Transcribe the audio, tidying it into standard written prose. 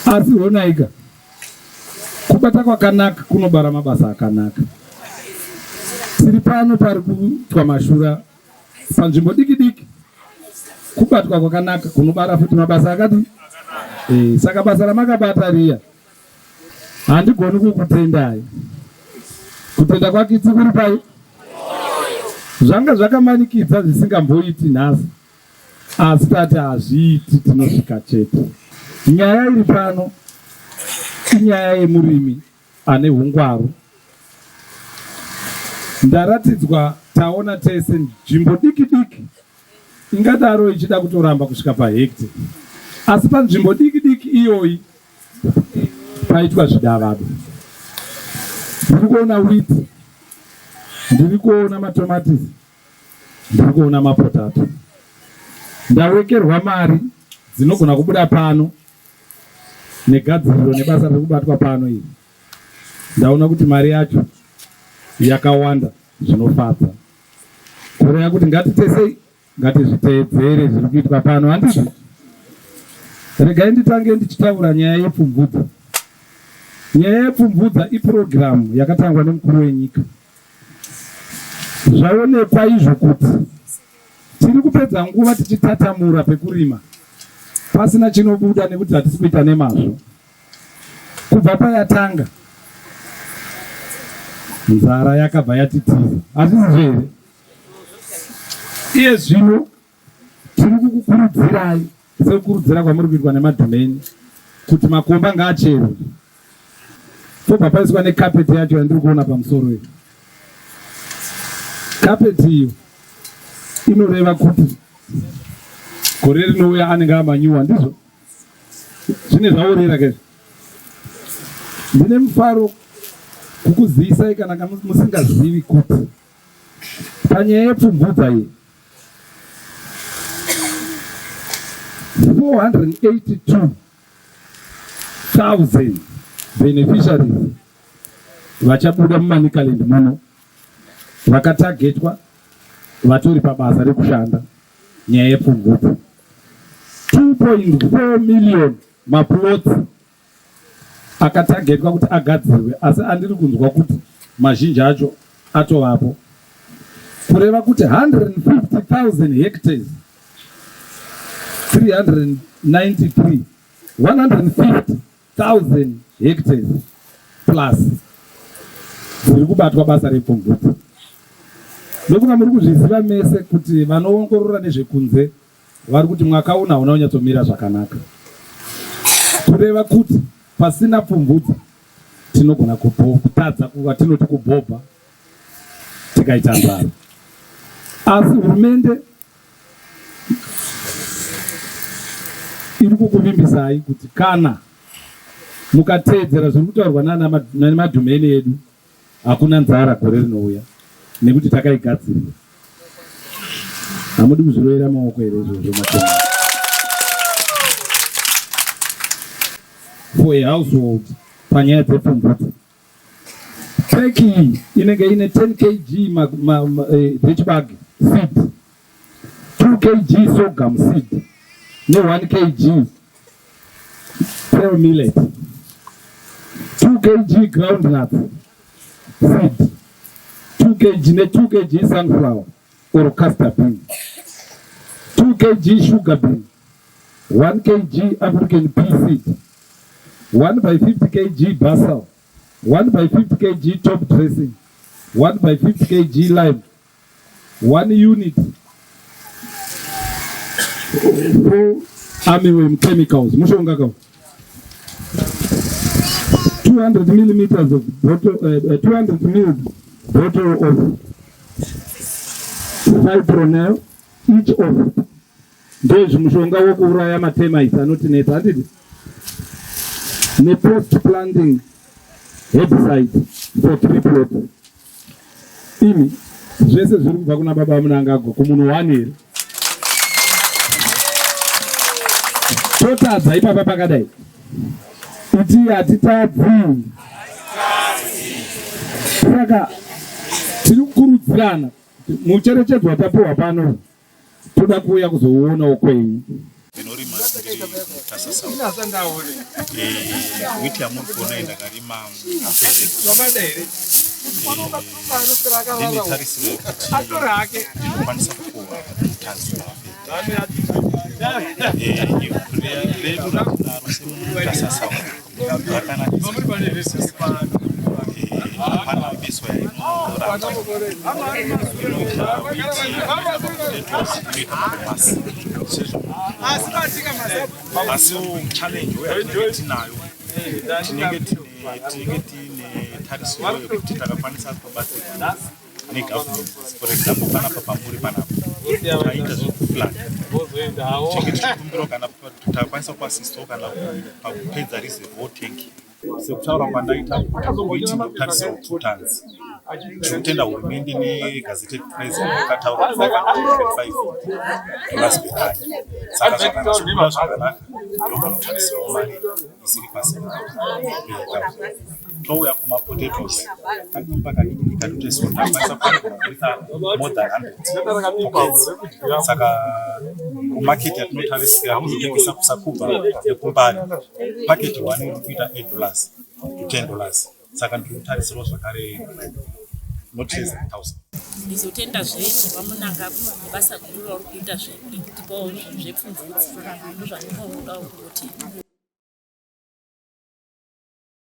Asi honaika, kubata kwakanaka kunobara mabasa akanaka. Tiri pano pari kuitwa mashura panzvimbo diki diki. Kubatwa kwakanaka kunobara futi mabasa akati e, saka basa ramakabata riya handigoni kukutendai. Kutenda kwakitsi kuri pai? Zvanga zvakamanikidza zvisingamboiti nhasi. Asi tati hazviiti tinosvika chete. Nyaya iri pano inyaya yemurimi ane hungwaru. Ndaratidzwa taona tese nzvimbo diki diki ingadaro ichida kutoramba kusvika pahekite asi panzvimbo diki diki iyoyi paitwa zvidavado. Ndiri kuona wheat, ndiri kuona matomatisi, ndiri kuona mapotato. Ndawekerwa mari dzinogona kubuda pano negadziriro nebasa riri kubatwa pano iri. Ndaona kuti mari yacho yakawanda zvinofadza. Kureva kuti ngatitesei, ngatizviteedzere zviri kuitwa pano, handizvo? Regai nditange ndichitaura nyaya yepfumvudza. Nyaya yepfumvudza ipurogiramu yakatangwa nemukuru wenyika. Zvaonekwa izvo kuti tiri kupedza nguva tichitatamura pekurima pasina chinobuda nekuti hatisi kuita nemazvo. Kubva payatanga nzara yakabva yatitiza, hazvizizvo here? Iye zvino tiri kukukurudzirai sekukurudzira kwamuri kuitwa nemadhumeni kuti makomba ngaacherwe pobva paiswa nekapeti yacho yandiri kuona pamusoro iyo. Kapeti iyo inoreva kuti gore rinouya anenge amanyuwa, ndizvo zvine zvaorera ke. Ndine mufaro kukuzivisai kana musingazivi kuti panyaya yepfumvudza iyi 482,000 beneficiaries vachabuda muManicaland muno vakatagetwa vatori pabasa rekushanda nyaya yepfumvudza. 2.4 million maplots akatagetwa kuti agadzirwe asi andiri kunzwa kuti mazhinji acho atovapo, kureva kuti 150,000 hectares 393 150,000 hectares plus dziri kubatwa basa repfumvudza. Ndofunga muri kuzviziva mese kuti vanoongorora nezvekunze vari kuti mwaka uno hauna kunyatsomira zvakanaka, kureva kuti pasina pfumvudza tinogona kutadza kwatinoti kubhobha tikaita nzara. Asi hurumende iri kukuvimbisai kuti kana mukateedzera zviri kutaurwa namadhumeni edu Hakuna nzara gore rinouya nekuti takaigadzirira. Hamudi kuzvirovera maoko here izvozvo matema? For a household panyaya dzepfumvudza. Pack iyi inenge ine 10 kg dzechibage seed, 2 kg sorghum seed ne 1 kg pearl millet, 2 kg groundnut seed, 2 kg ne 2 kg sunflower or castor bean, 2 kg sugar bean, 1 kg African pea seed, 1 by 50 kg basil, 1 by 50 kg top dressing, 1 by 50 kg lime, 1 unit 4 armyworm chemicals mushonga ka 200 millimeters of bottle, 200 mils bottle of fipronil each of ndezvimushonga wokuuraya matermites anotinetsa handiti nepost planting herbicide for 3 plots. Imi zvese zviri kubva kuna baba Mnangagwa kumunhu one here? Totadza ipapa pakadai iti hatitadzi. Saka tiri kukurudzirana mucherechedzo watapiwa pano, toda kuuya kuzouonawo kwenyu. Ndinorima ndiri Mutasa South. Wheat yamuri kuona iyi ndakarima ndine tarisiro yekuti ndinokwanisa kukohwa tons ivhu redu ratinaro seMutasa South rakanakisa, hapana miswa yainoramba, inoita wheat, potatoes, inoita madomasi sezvo. Asi challenge yatinenge tinayo, tinenge tiine tarisiro yekuti takakwanisa kubatsirwa negovernment. For example, panapa pamuri panapa taita zvekuflood, tinenge tichikumbirawo kana takwanisa kuassistawo kana pakupedza reservoir tank. Sekutaura kwandaita kuti wheat ndokutarisirawo 2 tons, tiri kutenda hurumende negazetted price yakataura $525 per ton. Saka zvakanaka, zvobuda zvakanaka, ndokundotarisirawo mari isiri pasi. Touya kumapotatoes, kadimba kadiki katotariswa takwanisa kuita more than 100 pockets. Saka kumaketi yatinotarisira kuzotengesa kuSakubva nekuMbare, paketi one iri kuita $8 to $10. Saka ndiri kutarisirawo zvakare not less than 1000. Ndizotendazve vaMnangagwa nebasa guru rauri kuita rekutipawo zvepfumvudza. Ndozvandinodawo kungoti.